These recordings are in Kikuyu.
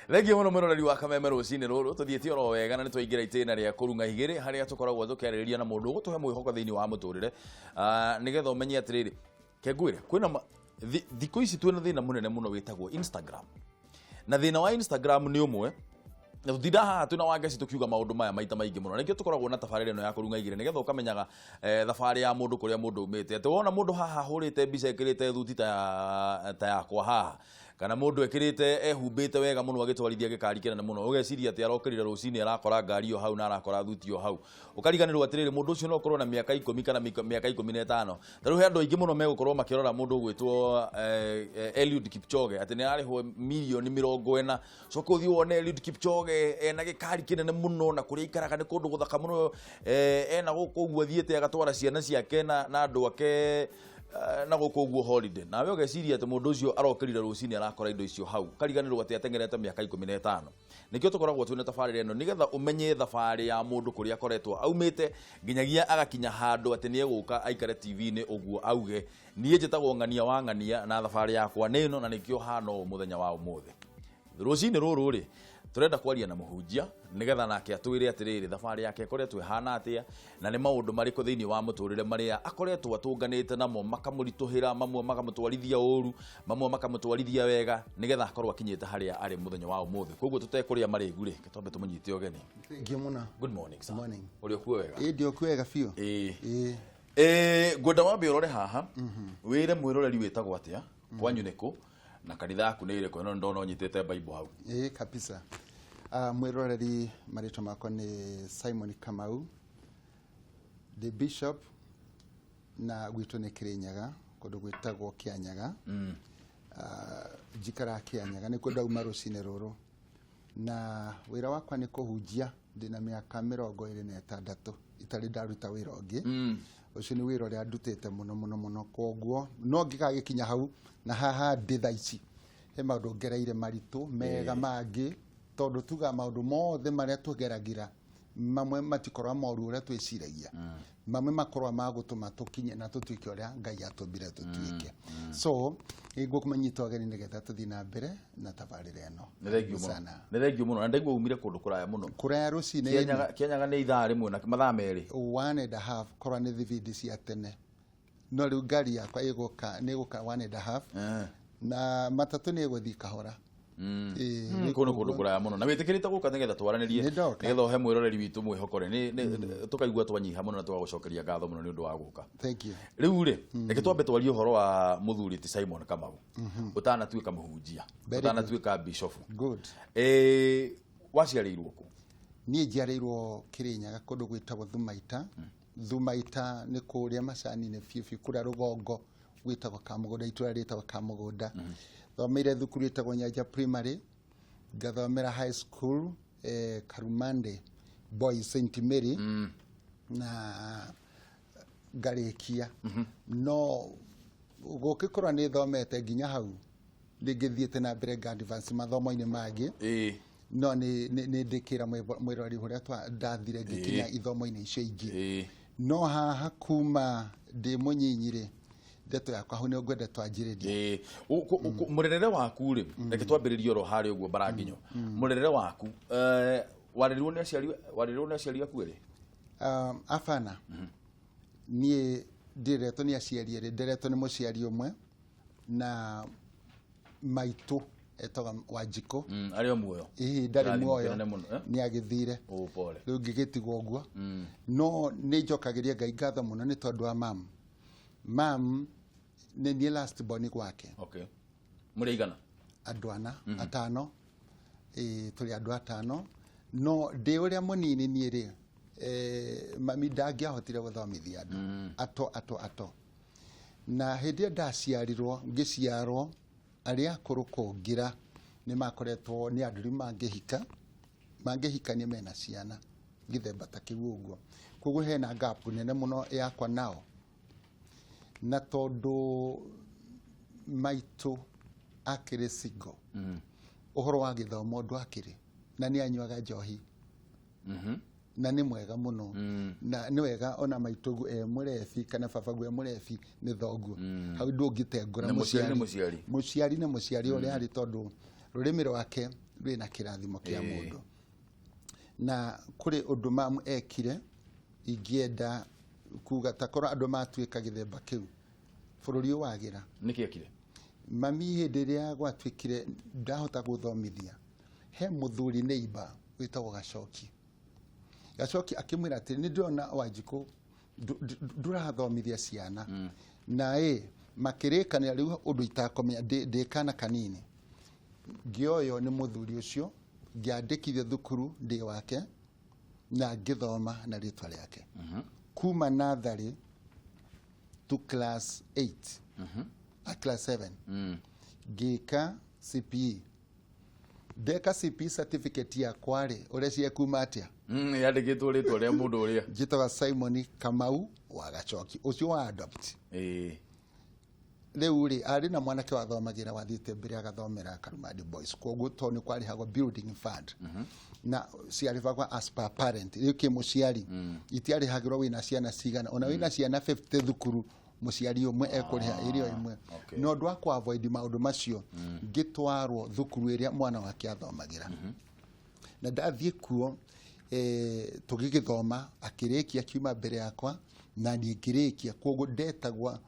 Thengiũ mũno mwĩroreri wa Kameme rũcinĩ rũrũ, tũthiĩte oro wega na nĩ twaingĩra itĩna rĩa kũrung'a igĩrĩ harĩa tũkoragwo tũkĩarĩrĩria na mũndũ ũgũtũhe mwĩhoko thĩinĩ wa mũtũrĩre. Ah, nĩgetha ũmenye atĩrĩrĩ, kengwĩre kwĩna thikũ ici twĩna thĩna mũnene mũno wĩtagwo Instagram, na thĩna wa Instagram nĩ ũmwe na tũtinda haha twĩna Wangeci tũkiuga maũndũ maya maita maingĩ mũno. Nĩkĩo tũkoragwo na tabarĩra ĩno ya kũrung'a igĩrĩ, nĩgetha ũkamenyaga thabarĩ ya mũndũ kũrĩa mũndũ umĩte, atĩ wona mũndũ haha ahũrĩte mbica ĩkĩrĩte thuti ta yakwa haha, kana mũndũ ekĩrĩte ehumbĩte wega mũno agĩtwarithia gĩkari kĩnene mũno, ũgeciria atĩ arokĩrire rũcinĩ arakora ngari ĩyo hau na arakora thuti ĩyo hau, ũkariganĩrwo atĩrĩrĩ, mũndũ ũcio no ũkorwo na mĩaka 10 kana mĩaka 15. Ta rĩu he andũ aingĩ mũno megũkorwo makĩrora mũndũ ũgwĩtwo Eliud Kipchoge atĩ nĩ ararĩhwo mirioni 40, coka ũthiĩ wone Eliud Kipchoge ena gĩkari kĩnene mũno na kũrĩa aikaraga nĩ kũndũ gũthaka mũno, ena gũkũ ũguo athiĩte agatwara ciana ciake na andũ ake na gũkũ ũguo holiday, nawe ũgeciria atĩ mũndũ ũcio arokĩrire rũcinĩ arakora indo icio hau, kariganĩrwo atĩ ateng'erete mĩaka 15. Nĩkĩo tũkoragwo twĩna tabarĩra ĩno, nĩgetha ũmenye thabarĩ ya mũndũ kũrĩa akoretwo aumĩte nginyagia agakinya handũ atĩ nĩ egũka aikare TV-inĩ ũguo auge, niĩ njĩtagwo ng'ania wa ng'ania na thabarĩ yakwa nĩ ĩno na nĩkĩo hana ũũ mũthenya wa ũmũthĩ. Rũcinĩ rũrũ rĩ, tũrenda kwaria na mũhunjia nĩgetha nake atwĩre atĩrĩrĩ, thabarĩ yake ĩkoretwo ĩhana atĩa na nĩ maũndũ marĩkũ thĩinĩ wa mũtũrĩre marĩa akoretwo atũnganĩte namo makamũritũhĩra, mamwe makamũtwarithia ũru, mamwe makamũtwarithia wega, nĩgetha akorwo akinyĩte harĩa arĩ mũthenya wa ũmũthĩ. Koguo tũtekũrĩa marĩgu rĩ, twambe tũmũnyite ũgeni. Thengiũ mũno. Good morning, sir. Morning. Ũrĩ okuo wega? Ĩ, ndĩ okuo wega biũ. Ĩĩ. Ĩĩ. Ĩĩ, ngwenda wambe ũrore haha wĩre mwĩroreri wĩtagwo atĩa, kwanyu nĩ kũ, na kanitha yaku nĩ ĩrĩkũ? No ndona ũnyitĩte Bible hau. Ĩĩ kabisa. Mwĩroreri, marĩtwa makwa nĩ Simon Kamau, the bishop, na gwitũ nĩ Kĩrĩnyaga, kũndũ gwĩtagwo Kĩanyaga. Njikaraga Kĩanyaga, nĩkuo ndauma rũcinĩ rũrũ, na wĩra wakwa nĩ kũhunjia. Ndĩna mĩaka 26 itarĩ ndaruta wĩra ũngĩ. Ũcio nĩ wĩra ũrĩa ndutĩte mũno mũno mũno, koguo no ngĩgagĩkinya hau na haha ndĩ thaa ici, he maũndũ ngereire maritũ mega mangĩ, tondũ tuga maũndũ mothe marĩa tũgeragĩra, mamwe matikorwa moru ũrĩa twĩciragia, mamwe makorwa ma gũtũma tũkinye na tũtuĩke ũrĩa Ngai atũmbire tũtuĩke. So ngũkũmanyita ũgeni nĩgetha tũthiĩ na mbere na tabarĩra ĩno. Nĩ thengiũ mũno. Sana. Nĩ thengiũ mũno, na ndaigua umire kũndũ kũraya mũno. Kũraya rũcinĩ. Kĩanyaga nĩ ithaa rĩmwe na mathaa 2. 1.5 korwa nĩ thibindi cia tene, no rĩu ngari yakwa ĩgũka nĩ ĩgũka 1.5 na matatũ nĩ ĩgũthiĩ kahora. Ĩĩ, Kũu nĩ kũndũ kũraya mũno na wĩtĩkĩrĩte gũka nĩgetha twaranĩrie, Nĩ ndoka. nĩgetha ũhe mwĩroreri witũ mwĩhoko rĩ, tũkaigua twanyiha mũno na tũgagũcokeria ngatho mũno nĩ ũndũ wa gũka. Thank you. Rĩu rĩ, reke twambe twarie ũhoro wa mũthuri ti Simon Kamau ũtanatuĩka mũhunjia, Very good. ũtanatuĩka bishofu. Good. Waciarĩirwo kũ? Niĩ njiarĩirwo Kĩrĩnyaga, kũndũ gwĩtagwo Thumaita. Thumaita nĩ kũrĩa macani-inĩ biũ biũ, kũrĩa rũgongo gwĩtagwo Kamũgũnda, itũra rĩtagwo Kamũgũnda. Thomeire thukuru ĩtagwo Nyanja Primary, ngathomera high school Karumande Boys St Mary, na ngarĩkia. No gũgĩkorwo nĩ thomete nginya hau, nĩngĩthiĩte na mbere nga advance mathomo-inĩ mangĩ, no nĩ ndĩkĩra mwĩrori ũrĩa ndathire ngĩkinya ithomo-inĩ icio ingĩ. No haha kuma ndĩ mũnyinyi rĩ, ndeto yakwa hau nĩ ngwenda twanjĩrĩrie. Ĩĩ. Mũrerere waku rĩ, reke twambĩrĩrie oro harĩa ũguo mbaranginyo. Mũrerere waku, warerirwo nĩ aciari, warerirwo nĩ aciari aku erĩ? Abana, niĩ ndireretwo nĩ aciari erĩ, nderetwo nĩ mũciari ũmwe, na maitũ etagwo Wanjikũ. Arĩ o muoyo? Ĩĩ, ndarĩ Kĩrathimo muoyo. kĩnene mũno, eh? Nĩ agĩthire. Oh, pole. Rĩu ngĩgĩtigwo ũguo. No nĩ njokagĩria Ngai ngatho mũno nĩ tondũ wa mam. Mam nĩ niĩ last born gwake. Okay. Mũrĩ aigana? Andũ ana, atano. Ĩĩ, tũrĩ andũ atano. No ndĩ ũrĩa mũnini niĩ rĩ, mami ndangĩahotire gũthomithia andũ. Ato, ato, ato. Na hĩndĩ ĩyo ndaciarirwo, ngĩciarwo, arĩa akũrũ kũngĩra nĩ makoretwo nĩ andũ rĩu mangĩhika, mangĩhikania mena ciana gĩthemba ta kĩu ũguo. Koguo hena gap nene mũno yakwa nao. Na tondũ maitũ akĩrĩ single, ũhoro wa gĩthomo ndwakĩrĩ, na nĩ anyuaga njohi. Na nĩ mwega mũno. Na nĩ wega ona maitũ e mũrebi kana baba e mũrebi nĩ thoguo. Hau ndũngĩtengũra. Na mũciari nĩ mũciari. Mũciari nĩ mũciari ũrĩa arĩ, tondũ rũrĩmĩ rwake Rwĩna kĩrathimo kĩa Ĩĩ. mũndũ. Na kũrĩ ũndũ mamu ekire ingĩenda kuga takorwo andũ matuĩka gĩthemba kĩu, bũrũri ũyũ wagĩra. Nĩkĩ ekire? Mami hĩndĩ ĩrĩa gwatuĩkire ndahota gũthomithia, he mũthuri neighbor wĩtagwo Gacoki. Gacoki akĩmwĩra atĩ nĩ ndĩrona Wanjikũ ndũrathomithia ciana, na ĩ makĩrĩkanĩra rĩu ũndũ itakũmenya ndĩ kana kanini, ngĩoywo nĩ mũthuri ũcio, ngĩandĩkithio thukuru ndĩ wake na ngĩthoma na rĩtwa rĩake kuma natharĩ to class 8, a class 7. Ngĩka CPE, ndeka CPE certificate yakwa rĩ, ũrĩa ciekuma atĩa? Yandĩkĩtwo rĩtwa rĩa mũndũ ũrĩa Njĩtagwa Simon Kamau wa Gachoki, ũcio wa adopt. Rĩu rĩ, arĩ na mwanake wathomagĩra, wathiĩte mbere agathomera Karumadi Boys, koguo tondũ nĩ kwarĩhagwo building fund na ciarĩhagwo as per parent, rĩu kĩ mũciari itiarĩhagĩrwo wĩna ciana cigana, ona wĩna ciana 50 thukuru, mũciari ũmwe ekũrĩha ĩrĩ o ĩmwe. Na ũndũ wa kũ avoid maũndũ macio, ngĩtwarwo thukuru ĩrĩa mwana wake athomagĩra, na ndathiĩ kuo tũgĩgĩthoma, akĩrĩkia akiuma mbere yakwa na niĩ ngĩrĩkia. Koguo ndetagwa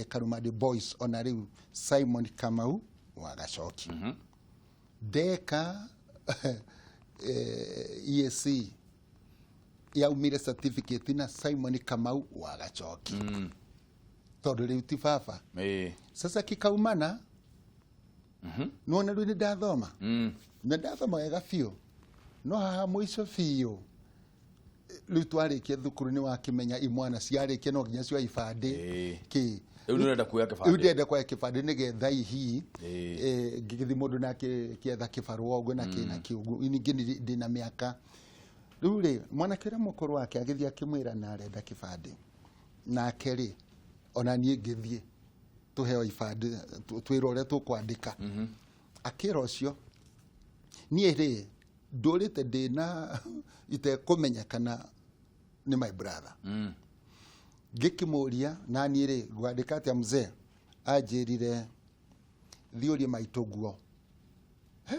Karumadi Boys ona rĩu Simon Kamau wa Gacoki. Ndeka EAC yaumire certificate na Simon Kamau wa Gacoki, tondũ rĩu ti baba. Sasa kikaumana, nona rĩu nĩ ndathoma na ndathoma wega biũ, no haha mũico biũ rĩu twarĩkia thukuru, nĩ wakĩmenya imwana ciarĩkia no nginya cioe ibandĩ. Kĩ Rĩu nĩ ũrenda kuoya rĩu kĩbandĩ. Ndĩrenda kuoya kĩbandĩ nĩgetha ihi ngĩgĩthiĩ mũndũ nake kĩetha kĩbarũa ũguo na kĩ na kĩ ũguo. Ningĩ ndĩna mĩaka rĩu rĩ, mwanake ũrĩa mũkũrũ wake agĩthiĩ akĩmwĩra na arenda kĩbandĩ nake rĩ, ona niĩ ngĩthiĩ tũheo ibandĩ, twĩrwo ũrĩa tũkwandĩka. Akĩra ũcio niĩ rĩ ndũrĩte ndĩna itekũmenya kana nĩ my brother. Ngĩkĩmũria na niĩ rĩ ngwandĩka atĩa mzee, anjĩrire thiũrie maitũ guo. He,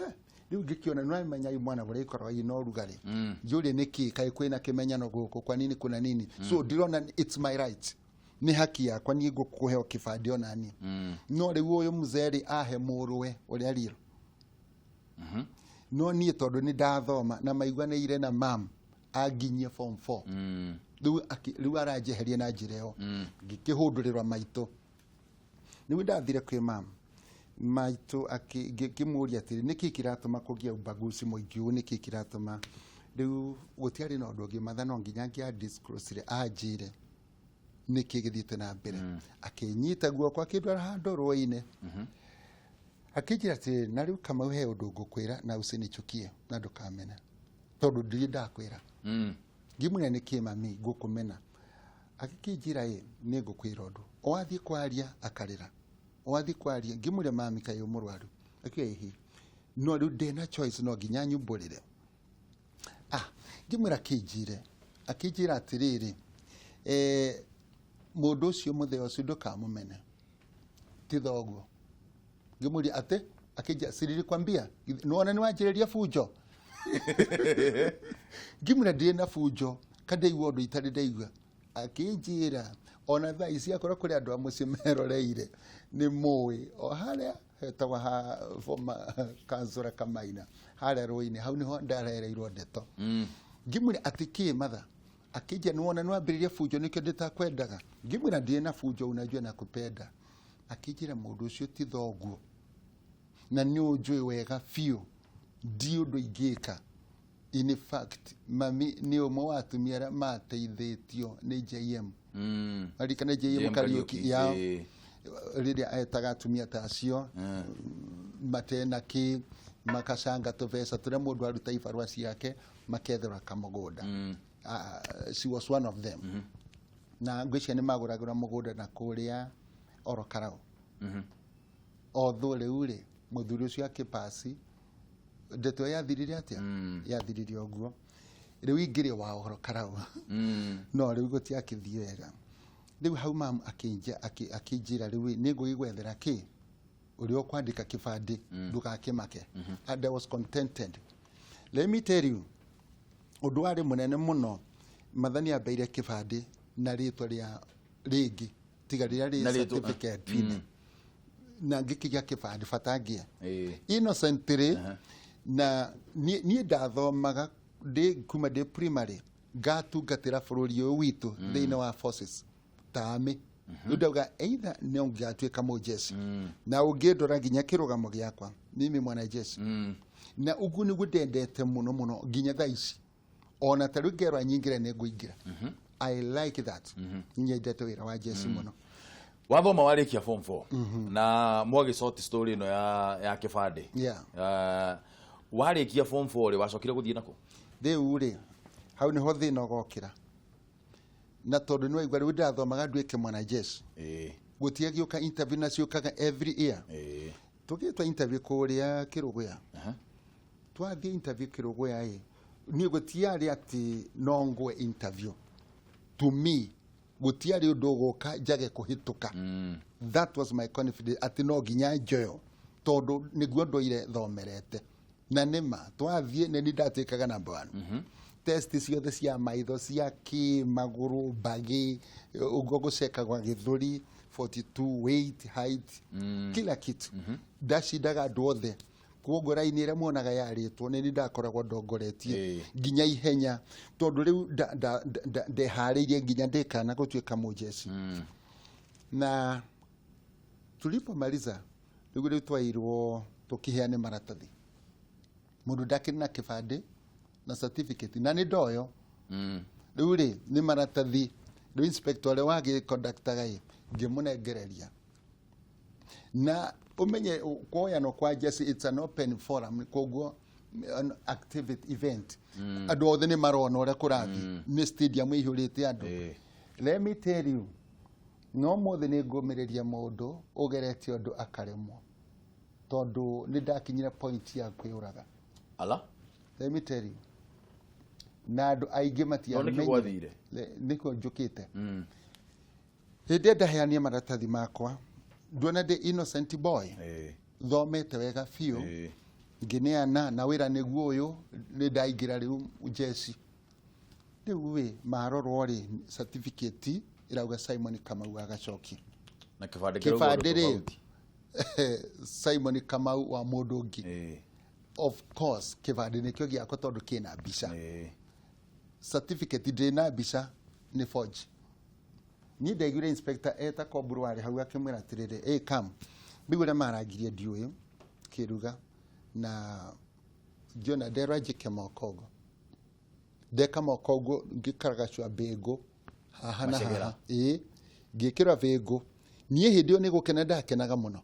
rĩu ngĩkĩona nĩwamenya imwana ũrĩa ikoragwo ina ũrugarĩ, njũrie nĩkĩ kaĩ kwĩna kĩmenyano gũkũ, kwa nini kuna nini? So ndĩrona it's my right, nĩ haki yakwa niĩ ngũkũheo kĩbandĩ ona niĩ. No rĩu ũyũ mzee rĩ ahe mũrũwe ũrĩa riro, no niĩ tondũ nĩ ndathoma na maiguanĩire na mam anginyie form 4. Rĩu rĩu aranjeheria na njĩra ĩyo, ngĩkĩhũndũrĩrwa maitũ. Nĩguo ndathire kwĩ mam maitũ, ngĩkĩmũria atĩrĩ, nĩkĩ kĩratũma kũgĩa ubaguzi mũingĩ ũũ? Nĩkĩ kĩratũma rĩu gũtiarĩ na ũndũ ũngĩ matha no nginya ngĩa disclose anjĩre nĩkĩ gĩthiĩte na mbere. Akĩnyita guoko akĩndwara handũ rũĩ-inĩ, akĩnjĩra atĩrĩ, na rĩu Kamau, he ũndũ ngũkwĩra na ũcinichukie na ndũkamene tondũ ndirĩ ndakwĩra. Ngĩmwĩra, nĩkĩ mami ngũkũmena? Agĩkĩnjĩra, ĩ nĩ ngũkwĩra ũndũ, wathiĩ kwaria akarĩra, wathiĩ kwaria. Ngĩmwĩra, mami, kaĩ wĩ mũrwaru? Akiuga ĩhĩ, no rĩu ndĩna choice, no nginya nyumbũrĩre. Ah, ngĩmwĩra kĩnjĩre. Akĩnjĩra atĩrĩrĩ, mũndũ ũcio mũthee ũcio ndũkamũmene, ti thoguo. Ngĩmũria atĩ? Akĩnjĩra, si nilikwambia, nĩwona nĩwanjĩrĩria bunjo. Ngĩmwĩra ndirĩ na bunjo, kandaigua ũndũ itarĩ ndaigua. Akĩnjĩra ona thaa ici akorwo kũrĩ andũ a mũciĩ meroreire nĩ mũĩ o harĩa hetagwo ha former councillor Kamaina, harĩa rũĩ-inĩ hau nĩho ndarereirwo ndeto. Ngĩmwĩra atĩ kĩ matha? Akĩnjĩra, nĩwona nĩwambĩrĩria bunjo, nĩkĩo ndĩtakwendaga. Ngĩmwĩra ndirĩ na bunjo, unajua nakupenda. Akĩnjĩra mũndũ ũcio ti thoguo na nĩ ũnjũĩ wega biũ, ndi ũndũ ingĩka. In fact, mami nĩ ũmwe wa atumia arĩa mateithĩtio nĩ JM. Aririkana JM JM Kariuki? Kariuki, Ya ĩĩ. rĩrĩa etaga atumia ta acio matena kĩ, makacanga tũbeca tũrĩa mũndũ aruta ibarũa ciake, maketherwa kamũgũnda. Ah, she was one of them, na ngwĩciria nĩ magũragĩra mũgũnda na kũrĩa oro Karau. Although rĩu rĩ mũthuri ũcio akĩpasi, ndeto ĩyo yathirire atĩa? Yathirire ũguo. Rĩu ingĩrĩ wa ũhoro Karau, no rĩu gũtiakĩthiĩ wega. Rĩu hau mamu akĩnjĩra rĩu nĩ ngũgĩgwethera kĩ. Ũrĩa ũkwandĩka kĩbandĩ ndũgakĩmake. And I was contented. Let me tell you, ũndũ warĩ mũnene mũno, Mathani ambeire kĩbandĩ na rĩtwa rĩa rĩngĩ tiga rĩrĩa rĩ Na rĩtwa- certificate-inĩ, na ngĩkĩgĩa kĩbandĩ bata ngĩe innocently. Na niĩ ndathomaga ndĩ kuma ndĩ primary, ngatungatĩra bũrũri ũyũ witũ thĩinĩ wa forces ta army. Rĩu ndauga either no ngĩgatuĩka mũjeshi, na ũngĩndora nginya kĩrũgamo gĩakwa, mimi mwanajeshi, na ũguo nĩguo ndendete mũno mũno nginya thaa ici. Ona ta rĩu ngerwa nyingĩre nĩ ngũingĩra. I like that. Nyendete wĩra wa jeshi mũno. Wathoma, warĩkia form 4 na mwagĩcoti story ĩno ya kĩbandĩ. Warĩkia form 4 rĩ, wacokire gũthiĩ nako? Rĩu rĩ, hau nĩho thĩna ũgokĩra, na tondũ nĩ waigua rĩu ndathomaga nduĩke mwanajeshi, gũtiagĩũka interview, na ciũkaga every year. Tũgĩtwa interview kũrĩa Kĩrũgũya. Twathiĩ interview Kĩrũgũya ĩ, niĩ gũtiarĩ atĩ no ngwe interview. To me gũtiarĩ ũndũ ũgũka njage kũhĩtũka. That was my confidence, atĩ no nginya njoyo tondũ nĩguo ndũire thomerete. Na nĩma twathiĩ nĩ niĩ ndatuĩkaga number one. Test ciothe cia maitho, cia kĩ magũrũ, mbagĩ, ũguo gũcekagwa gĩthũri, 42, weight, height, kila kitu, ndacindaga andũ othe. Koguo raini ĩrĩa muonaga yarĩtwo nĩ niĩ ndakoragwo ndongoretie nginya ihenya, tondũ rĩu ndeharĩirie nginya ndĩkana gũtuĩka mũjeci. Na tulipomaliza rĩu, rĩu twairwo tũkĩheane maratathi, mũndũ ndakĩrĩ na kĩbandĩ na certificate na nĩ ndoyo. Rĩu rĩ, nĩ maratathi. Rĩu inspector ũrĩa wagĩconductaga ĩ, ngĩmũnengereria, na ũmenye kuoyanwo kwa jeci, it's an open forum, koguo an activity event, andũ othe nĩ marona ũrĩa kũrathiĩ, nĩ stadium ĩihũrĩte andũ. Let me tell you, no mothe nĩ ngũmĩrĩria mũndũ ũgeretie ũndũ akaremwo, tondũ nĩ ndakinyire point ya kwĩyũraga. Ala. Let me tell you, na andũ aingĩ No nĩkĩ matiamenyire. gwathire? Nĩkuo njũkĩte. Hĩndĩ ĩrĩa ndaheania maratathi makwa, nduona ndĩ innocent boy, thomete wega biũ, ngĩneana na wĩra nĩguo ũyũ, nĩ ndaingĩra rĩu njeci. Rĩu ĩ marorwo rĩ, certificate ĩrauga Simon Kamau wa Gacoki. Na kĩbandĩ kĩrauga Kĩbandĩ ũndũ rĩ, tofauti. Simon Kamau wa mũndũ ũngĩ. Of course kĩbandĩ nĩkĩo gĩakwa tondũ kĩna mbica. Certificate ndĩ na mbica, nĩ forge. Niĩ ndaiguire inspector eta komburu warĩ hau akĩmwĩra atĩrĩrĩ, "Ĩ kam rĩu ũrĩa marangirie ndiũĩ kĩruga na ngĩona nderwa njĩke moko ũguo." Ndeka moko ũguo, ngĩkaragacua mbĩngũ haha na Macegera. haha. Ĩĩ, ngĩkĩrwa bĩngũ. Niĩ hĩndĩ ĩyo nĩ gũkena ndakenaga mũno,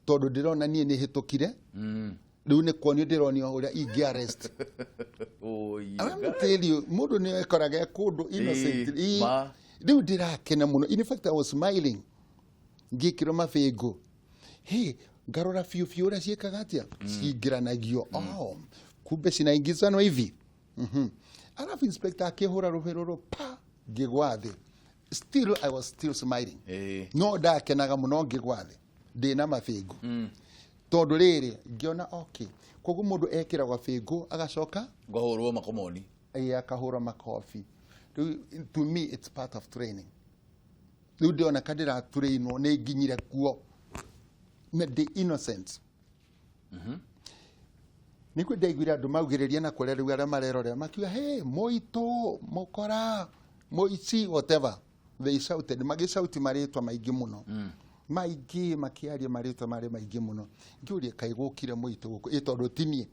tondũ ndĩrona niĩ nĩ hĩtũkire. Rĩu nĩ kuonio ndĩronio ũrĩa ingĩ arrest. Oi, I want to tell you, mũndũ nĩ ekoraga e kũndũ innocent. Ĩĩ, ma. Rĩu ndĩrakena mũno. In fact, I was smiling ngĩkĩrwo mabĩngũ. Hey, ngarora biũ biũ ũrĩa ciĩkaga atĩa, cingĩranagio. Oh, kumbe cinaingizanwa hivi. Alafu inspector akĩhũra rũhĩ rũrũ pa, ngĩgwa thĩ. Still I was still smiling. No ndakenaga mũno ngĩgwa thĩ ndĩna mabĩngũ, tondũ rĩrĩ ngĩona okay, koguo mũndũ ekĩragwo bĩngũ agacoka Ngahũrwo makomoni. Ĩĩ, akahũrwo makobi. Rĩu to me it's part of training. Rĩu ndĩrona ka ndĩratũrĩinwo nĩ nginyire kuo na ndĩ innocent. Nĩguo ndaiguire andũ maugĩrĩria na kũrĩa rĩu arĩa marerorera makiuga, "Hey, mũitũ mũkora mũici," whatever they shouted, magĩcauti marĩtwa maingĩ mũno, maingĩ makĩaria marĩtwa marĩ maingĩ mũno. Ngĩũria, kaĩ gũkire mũitũ gũkũ ĩ, tondũ ti niĩ.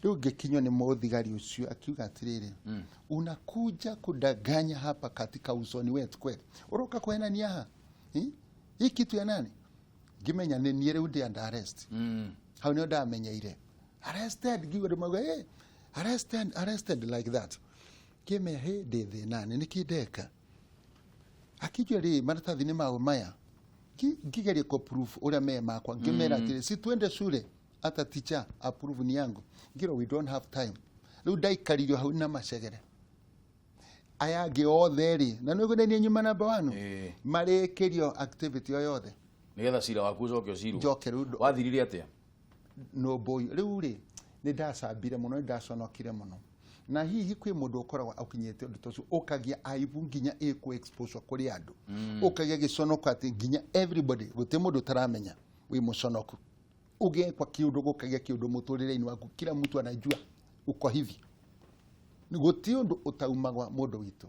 Rĩu ngĩkinywo nĩ mũthigari ũcio akiuga atĩrĩrĩ, "Unakuja kudanganya hapa katika usoni wetu kweli? Ũroka kwenania haha? Hii kitu ya nani?" Ngĩmenya nĩ niĩ rĩu ndĩ under arrest. Hau nĩo ndamenyeire arrested. Ngiuga andũ mauga, "Hey, arrested, arrested," like that. Ngĩmenya hĩ ndĩ thĩnani, nĩkĩ ndeka? Akijua rĩ, maratathi nĩ mau maya. Ngĩgeria kũ proof ũrĩa me makwa, ngĩmera atĩrĩ, "Si tuende shule, hata teacher approve ni yangu." Ngĩrwo, "We don't have time." Rĩu ndaikaririo hau na macegere aya angĩ othe rĩ, na nĩguo nĩ niĩ nyuma namba wanu. Marĩkĩrio activity o yothe. Nĩgetha cira waku ũcoke ũcirwo. Njoke rĩu Wathirire atĩa? Nũmbũiyo rĩu rĩ, nĩ ndacambire mũno, nĩ ndaconokire mũno. Na hihi kwĩ mũndũ ũkoragwo ũkinyĩte ũndũ ta ũcio, ũkagĩa aibu nginya ĩkũ exposure kũrĩ andũ, ũkagĩa gĩconoko atĩ nginya everybody, gũtirĩ mũndũ ũtaramenya wĩ mũconoku. Ũgekwa kĩũndũ, gũkagĩa kĩũndũ mũtũrĩre-inĩ waku, kila mtu anajua uko hivi. Gũtirĩ ũndũ ũtaumagwa mũndũ witũ,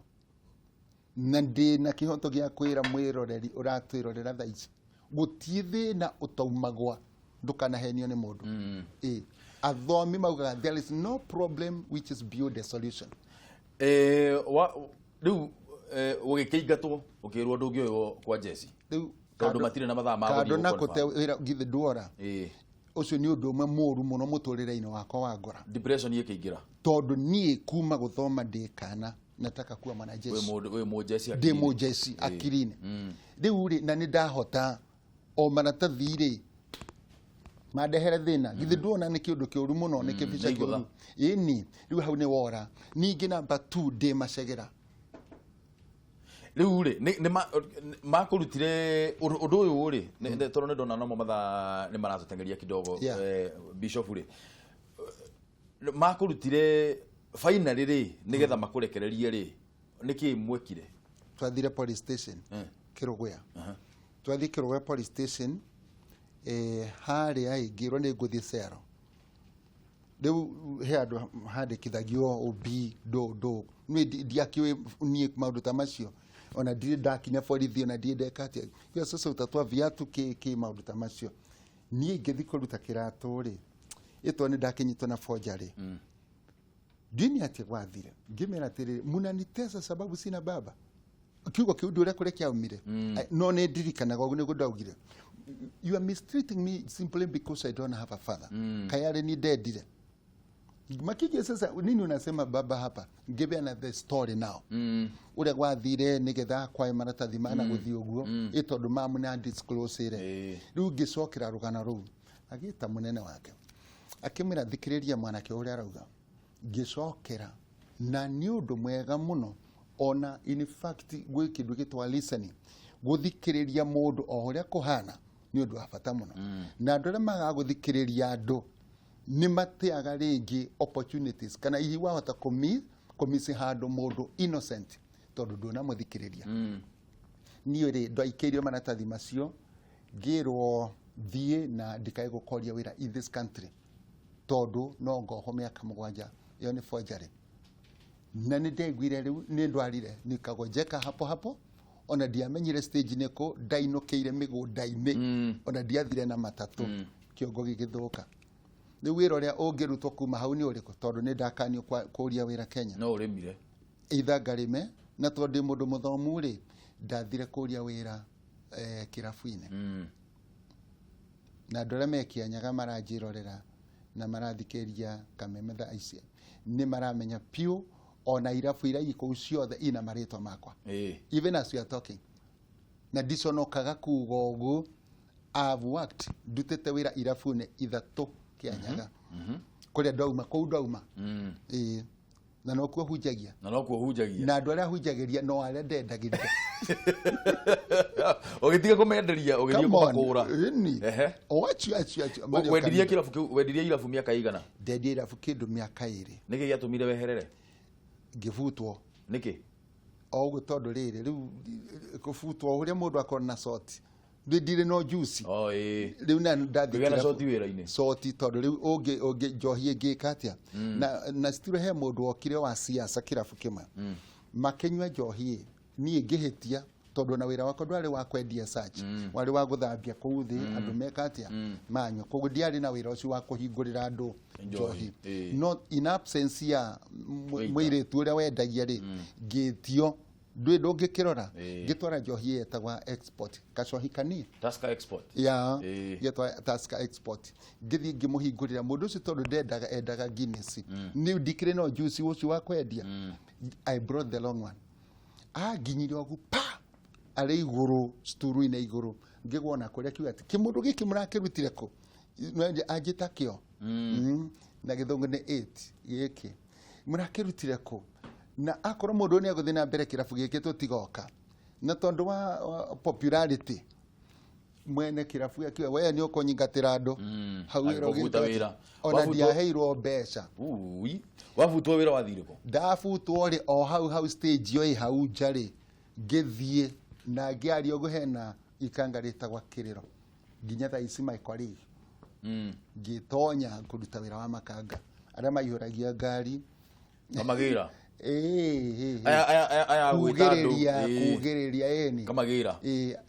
na ndĩ na kĩhoto gĩa kwĩra mwĩroreri ũratwĩrorera thaa ici, gũtirĩ thĩna ũtaumagwa, ndũkanahenio nĩ mũndũ. Ĩ athomi maugaga there is no problem which is beyond a solution. Rĩu ũgĩkĩingatwo, ũkĩrwo ndũngĩoywo kwa jeci rĩu tondũ matirĩ na mathaa ma kando gũthiĩ na gũ kũte wĩra, githĩ nduora? Ĩĩ. Ũcio nĩ ũndũ ũmwe mũũru mũno mũtũrĩre-inĩ wakwa wa ngora. Depression ĩkĩingĩra. Tondũ niĩ kuma gũthoma ndĩ kana nataka kuwa wĩ mwanajeshi. Mũndũ wĩ mũjeci Ndĩ akiri-inĩ. Mũjeci akiri-inĩ rĩu rĩ, na nĩ ndahota o maratathi rĩ mandehere thĩna, githĩ nduona nĩ kĩũndũ kĩũru mũno, nĩ kĩbica nĩ igũtha. kĩũru. Ĩni rĩu hau nĩ wora. Ningĩ namba 2 ndĩ macegera. Rĩu rĩ, makũrutire ũndũ ũyũ rĩ, tondũ nĩ ndona nomo mathaa nĩ maratũteng'eria kidogo. Bishop rĩ, makũrutire finally rĩ, nĩgetha makũrekererie rĩ, nĩkĩ mwekire? Twathire police station Kĩrũgũya. Twathiĩ Kĩrũgũya police station, harĩa ĩ ngĩrwo nĩ ngũthiĩ cero. Rĩu he andũ handĩkithagio OB ndũ ndũ, niĩ ndiakĩũĩ niĩ maũndũ ta macio, ona ndirĩ ndakinya borithi, ona ndirĩ ndeka atĩa. Hiyo sasa utatoa viatu kĩ kĩ maũndũ ta macio. Niĩ ngĩthiĩ kũruta kĩratũ rĩ, ĩtwa nĩ ndakĩnyitwo na forgery. Ndini atĩ gwathire ngĩmera atĩrĩrĩ, munanitesa sababu sina baba. Kiugo kĩu ndũrĩa kũrĩa kĩaumire. No nĩ ndirikanaga ũguo nĩguo ndaugire, "You are mistreating me simply because I don't have a father." Kayarĩ ni ndendire makije sasa nini unasema baba hapa. Ngĩbeana the story now ũrĩa gwathire nĩgetha kwae maratathi mana gũthiĩ ũguo, ĩ tondũ mamu nĩ andisclosire. Rĩu ngĩcokera rũgano rũu, agĩta mũnene wake akĩmwĩra, "Thikĩrĩria mwanake ũrĩa arauga." Ngĩcokera na nĩ ũndũ mwega mũno, ona in fact gwĩ kĩndũ gĩtwa listening, gũthikĩrĩria mũndũ o ũrĩa kũhana nĩ ũndũ wa bata mũno. Na andũ arĩa magaga gũthikĩrĩria andũ nĩ mateaga rĩngĩ opportunities, kana hihi wahota kũmisi handũ mũndũ innocent tondũ ndũnamũthikĩrĩria. Niĩ rĩ, ndaikĩirio maratathi macio, ngĩrwo thiĩ na ndikae gũkoria wĩra in this country tondũ no ngohwo mĩaka 7, ĩyo nĩ forgery. Na nĩ ndaiguire rĩu nĩ ndwarire, nikagonjeka hapo hapo, ona ndiamenyire stage nĩ kũ ndainũkĩire mĩgũnda-inĩ, ona ndiathire na matatũ, kĩongo gĩgĩthũka. Rĩu wĩra ũrĩa ũngĩrutwo kuma hau nĩ ũrĩkũ? Tondũ nĩ ndakanio kũria wĩra Kenya. No ũrĩmire. Either ngarĩme, na tondũ ndĩ mũndũ mũthomu rĩ, ndathire kũria wĩra kĩrabu-inĩ. Na andũ arĩa me Kĩanyaga maranjĩrorera na marathikĩrĩria Kameme thaa ici nĩ maramenya piũ, ona irabu iria i kũu ciothe ina marĩtwa makwa. Even as we are talking, na ndiconokaga kuga ũguo, I've worked, ndutĩte wĩra irabu-inĩ ithatũ Kĩanyaga, kũrĩa ndauma, kũu ndauma. Ĩĩ, na nokuo hunjagia. Na nokuo hunjagia. Na andũ arĩa hunjagĩria no arĩa ndendagĩria. Ũgĩtiga kũmenderia, ũgĩthiĩ Come on. kũmakũra. Ĩni. O acio acio acio marĩ o Wendirie kanitha. kĩrabu kĩu, wendirie irabu mĩaka igana? Ndendia irabu kĩndũ mĩaka 2. Nĩkĩ gĩatũmire weherere? Ngĩbutwo. Nĩkĩ? O ũguo, tondũ rĩrĩ rĩu kũbutwo ũrĩa mũndũ akorwo na coti, ndirĩ no juice. O ĩĩ. Rĩu na ndathiĩ Kũgĩa na kĩrabu- coti wĩra-inĩ. Coti, tondũ rĩu ũngĩ ũngĩ njohi ĩngĩka atĩa? Na still he mũndũ wokire wa siasa kĩrabu kĩmwe, makĩnyua njohi, niĩ ngĩhĩtia tondũ na wĩra wakwa ndwarĩ wa kwendia search, warĩ wa gũthambia kũu thĩ andũ meka atĩa manyua, koguo ndiarĩ na wĩra ũcio wa kũhingũrĩra andũ njohi. Njohi. No in absence ya Waiter. mũirĩtu ũrĩa wendagia rĩ, ngĩtio ndwĩ ndũngĩkĩrora. Ngĩtwara njohi yetagwa Export, kacohi kanini. Tusker Export. Ya. Getwa Tusker Export. Ngĩthiĩ ngĩmũhingũrĩra mũndũ ũcio tondũ ndendaga, endaga Guinness. Niĩ ndikĩrĩ no juice ũcio wa kwendia. I brought the long one, anginyire ũguo pa arĩ igũrũ sturu-inĩ igũrũ, ngĩgwa ona kũrĩa, kiuga atĩ kĩmũndũ gĩkĩ mũrakĩrutire kũ? Anjĩta kĩo. Na gĩthũngũ nĩ 8 gĩkĩ mũrakĩrutire kũ? Na akorwo mũndũ ũyũ nĩ egũthiĩ na mbere kĩrabu gĩkĩ tũtigoka, na tondũ wa popularity. Mwene kĩrabu akiuga, "We nĩ ũkũnyingatĩra andũ hau wĩra." Agĩkũbuta Ũgĩka atĩ? Wĩra. Ona Wabutwo- ndiaheirwo mbeca. Ui. Wabutwo wĩra wathire kũ? Ndabutwo rĩ, o hau hau stage ĩyo ĩ hau nja rĩ, ngĩthiĩ na ngĩaria ũguo. Hena ikanga rĩtagwa Kĩrĩro nginya thaa ici, my colleague. Ngĩtonya kũruta wĩra wa makanga arĩa maihũragia ngari. Kamagĩra. Ĩĩ. Aya aya aya aya gwĩta andũ. Kugĩrĩria. Ĩĩ. Kugĩrĩria, ĩni. Kamagĩra.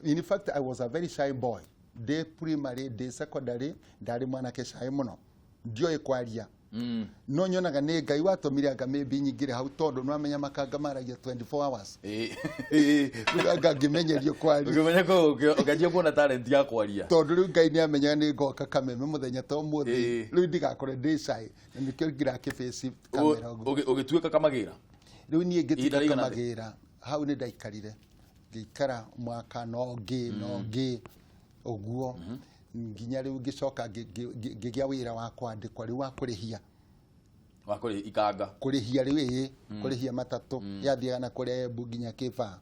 In fact, I was a very shy boy. Ndĩ primary, ndĩ secondary, ndarĩ mwanake shy mũno, ndioĩ kwaria. No nyonaga nĩ Ngai watũmire anga maybe nyingĩre hau, tondũ nĩwamenya makanga maragia 24 hours. Rĩu anga ngĩmenyerio kwaria. Ũkĩmenya ko ũkĩanjia kuona talent ya kwaria. Tondũ rĩu Ngai nĩ amenyaga nĩ ngoka Kameme mũthenya ta ũmũthĩ. Rĩu ndigakore ndĩ shy, na nĩkĩo ngirakĩface kamera ũguo. Ũgĩtuĩka kamagĩra. Rĩu niĩ Ihinda ngĩtuĩka rĩigana atĩa? kamagĩra hau nĩ ndaikarire, ngĩikara mwaka no ngĩ no ngĩ ũguo, nginya rĩu ngĩcoka ngĩgĩa wĩra wa kwandĩkwo rĩu wa kũrĩhia. Wa kũrĩ ikanga. Kũrĩhia rĩu, ĩĩ, kũrĩhia matatũ yathiaga na kũrĩa Embu nginya Kĩbaa.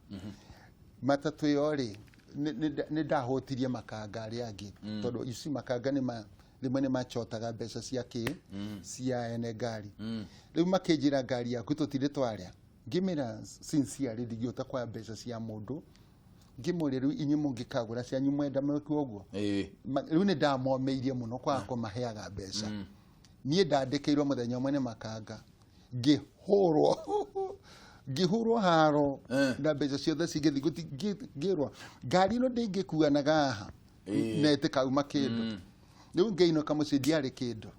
Matatũ ĩyo rĩ, nĩ ndahũtirie makanga arĩa angĩ, tondũ ici makanga nĩ ma rĩmwe nĩ machotaga mbeca cia kĩ cia ene ngari. Rĩu makĩnjĩra, "Ngari yaku tũtirĩ twarĩa." Ngĩmĩra sincerely, ndingĩhota kuoya mbeca cia mũndũ. Ngĩmũria, "Rĩu inyuĩ mũngĩkagũra cianyu mwenda mwĩke ũguo?" Rĩu nĩ ndamomĩirie mũno kwaga kũmaheaga mbeca. Niĩ ndandĩkĩirwo mũthenya ũmwe nĩ makanga, ngĩhũrwo, ngĩhũrwo haro. Na mbeca ciothe cingĩthiĩ ngĩrwo ngari ĩno ndĩngĩkuanaga haha na ĩtĩkauma kĩndũ. Rĩu ngĩinũka mũciĩ, ndiarĩ kĩndũ.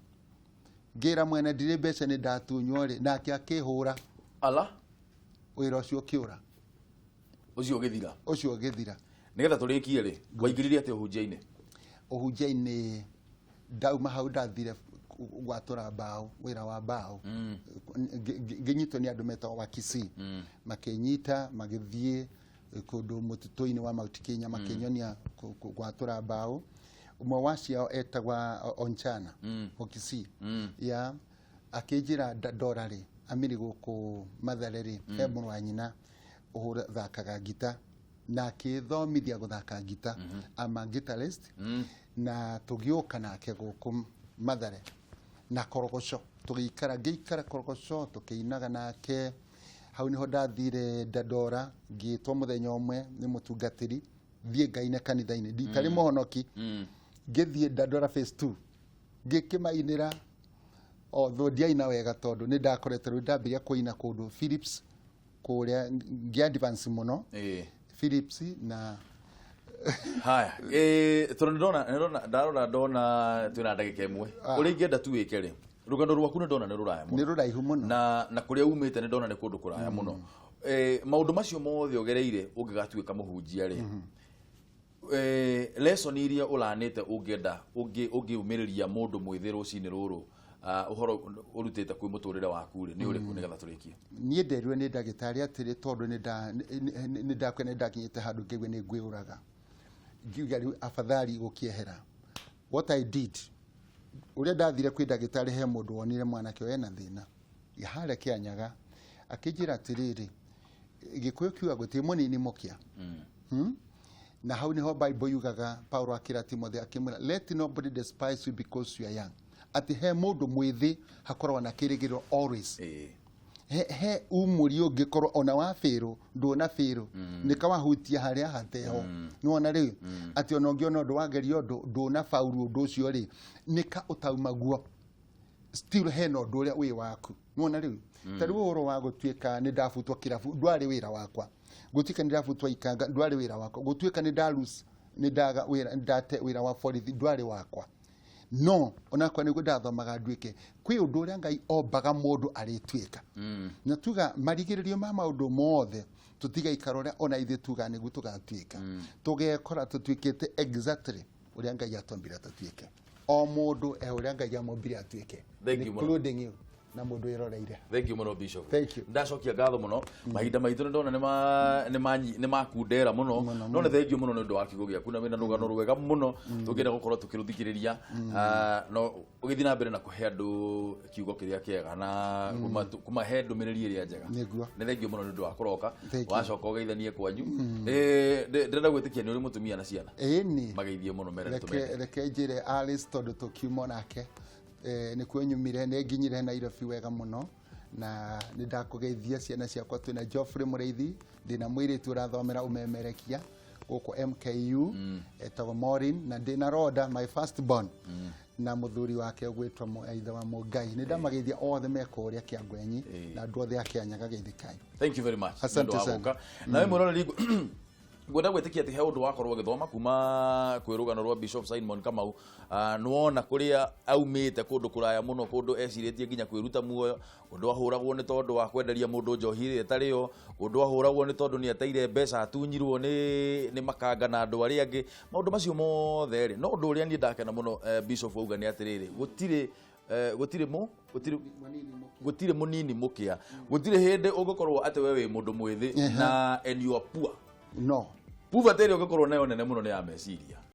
Ngĩra mwene, "Ndirĩ mbeca, nĩ ndatunywo rĩ." Nake akĩhũra. Ala. Wĩra ũcio ũkĩũra. Ũcio ũgĩthira. Ũcio ũgĩthira. Nĩgetha tũrĩkie rĩ, waingĩrire atĩa ũhunjia-inĩ? Ũhunjia-inĩ, ndauma hau ndathire gwatũra mbaũ, wĩra wa mbaũ. Ngĩnyitwo nĩ andũ metagwo Wakisi, makĩnyita magĩthiĩ kũndũ mũtitũ-inĩ wa Mount Kenya, makĩnyonia gwatũra mbaũ. Ũmwe wa ciao etagwa Onchana Wakisi ya akĩnjĩra, "Ndora rĩ, amĩrĩ gũkũ Mathare rĩ, he mũrũ wa nyina ũthakaga ngita," na akĩthomithia gũthaka ngita. I'm a guitarist. Na tũgĩũka nake gũkũ Mathare na Korogoco, tũgĩikara, ngĩikara Korogoco tũkĩinaga nake. Hau niho ndathire Dandora, ngĩtwo mũthenya ũmwe nĩ mũtungatĩri thiĩ ngaine kanitha-inĩ. Nditarĩ mũhonoki. Ngĩthiĩ Dandora phase 2, ngĩkĩmainĩra, although ndiaina wega, tondũ nĩ ndakoretwo rĩu ndambĩrĩria kũina kũndũ Philips kũrĩa, ngĩ advance mũno. Philips na Haya, tondũ nĩndona ndarora ndona twĩna ndagĩka 1, ũrĩa ingĩenda tu wĩke rĩ, rũgano rwaku nĩ ndona nĩ rũraya mũno. Nĩ rũraihu mũno. Na kũrĩa umĩte nĩ ndona nĩ kũndũ kũraya mũno. Maũndũ macio mothe ũgereire ũngĩgatuĩka mũhunjia rĩ, lesson iria ũranĩte ũngĩenda ũngĩũmĩrĩria mũndũ mwĩthĩ rũcinĩ rũrũ, ũhoro ũrutĩte kwĩ mũtũrĩre waku rĩ, nĩ ũrĩkũ, nĩgetha tũrĩkie? Niĩ nderirwo nĩ ndagĩtarĩ atĩrĩ, tondũ nĩ ndakua, nĩ ndakinyĩte handũ ngĩigua nĩ ngwĩũraga, ngiuga rĩu afadhali gũkĩehera. What I did, ũrĩa ndathire kwĩ ndagĩtarĩ, he mũndũ wonire mwanake ũyũ ena thĩna harĩa Kĩanyaga, akĩnjĩra atĩrĩrĩ, Gĩkũyũ kiuga gũtirĩ mũnini mũkĩa. Na hau niho Bible yugaga, Paulo akĩra Timothy, akĩmwĩra, "Let nobody despise you because you are young," atĩ he mũndũ mwĩthĩ hakoragwo na kĩrĩgĩrĩro always. He umũri ũngĩkorwo ona wa bĩrũ ndũna bĩrũ nĩka wahutia harĩa hateho. Nĩwona rĩu atĩ ona ũngĩona ũndũ wageria ũndũ ndũna bauru ũndũ ũcio rĩ, nĩka ũtaumaguo, still hena ũndũ ũrĩa wĩ waku. Nĩwona rĩu ta rĩu ũhoro wa gũtuĩka nĩ ndabutwo kĩrabu ndwarĩ wĩra wakwa, gũtuĩka nĩ ndabutwo ikanga ndwarĩ wĩra wakwa, gũtuĩka nĩ ndarus nĩ ndaga wĩra, nĩ ndate wĩra wa borithi ndwarĩ wakwa. No onakwa nĩguo ndathomaga nduĩke kwĩ ũndũ ũrĩa Ngai ombaga mũndũ arĩtuĩka. Na tuga marigĩrĩrio ma maũndũ mothe, tũtigaikara ũrĩa ona ithuĩ tuga nĩguo tũgatuĩka, tũgekora tũtuĩkĩte exactly ũrĩa Ngai atũmbire tũtuĩke. O mũndũ e ũrĩa Ngai amũmbire atuĩke. Thank you mũno. Including you. Na mũndũ wĩroreire. Thank you mũno, Bishop. Thank you. Ndacokia ngatho mũno. Mahinda maitũ nĩ ndona nĩ makundera mũno, no nĩ thank you mũno nĩ ũndũ wa kiugo gĩaku na wĩna rũgano rwega mũno tũngĩenda gũkorwo tũkĩrũthikĩrĩria. Ah, no ũgĩthiĩ na mbere na kũhe andũ kiugo kĩrĩa kĩega na kũmahe ndũmĩrĩri ĩrĩa njega. Nĩguo. Nĩ thank you mũno nĩ ũndũ wa kũroka. Thank you. Wacoka ũgeithanie kwanyu. Ndĩrenda gwĩtĩkia nĩ ũrĩ mũtumia na ciana. Ĩni. Mageithie mũno, mere Reke tũmende. Reke njĩre Alice, tondũ tũkiuma nake, nĩkuo nyumire, nĩ nginyire Nairobi wega mũno na nĩ ndakũgeithia ciana ciakwa. Twĩna Geoffrey Mũrĩithi, ndĩna mũirĩtu ũrathomera ũmemerekia gũkũ MKU, etagwo Maureen, na ndĩna Roda, my first born, na mũthuri wake ũgwĩtwo ithe wa Mũngai. Nĩ ndamageithia othe me kũrĩa Kĩangwenyi na andũ othe a Kĩanyaga, geithĩkai. Thank you very much. Asante Nĩ ũndũ wa sana. gũka. Nawe mwĩroreri, ngwenda gwĩtĩkia atĩ he ũndũ wakorwo ũgĩthoma kuma kwĩ rũgano rwa Bishop Simon Kamau. Nĩwona kũrĩa aumĩte, kũndũ kũraya mũno, kũndũ ecirĩtie nginya kwĩruta muoyo, kũndũ ahũragwo nĩ tondũ wa kwenderia mũndũ njohi ĩrĩa ĩtarĩ yo, kũndũ ahũragwo nĩ tondũ nĩ ateire mbeca atunyirwo nĩ makanga na andũ arĩa angĩ, maũndũ macio mothe rĩ. No ũndũ ũrĩa niĩ ndakena mũno, Bishop auga nĩ atĩrĩrĩ, gũtirĩ mũnini mũkĩa, gũtirĩ hĩndĩ ũngĩkorwo atĩ we wĩ mũndũ mwĩthĩ na and you are poor. No. Poverty ĩrĩa ũngĩkorwo nayo nene mũno nĩ ya meciria.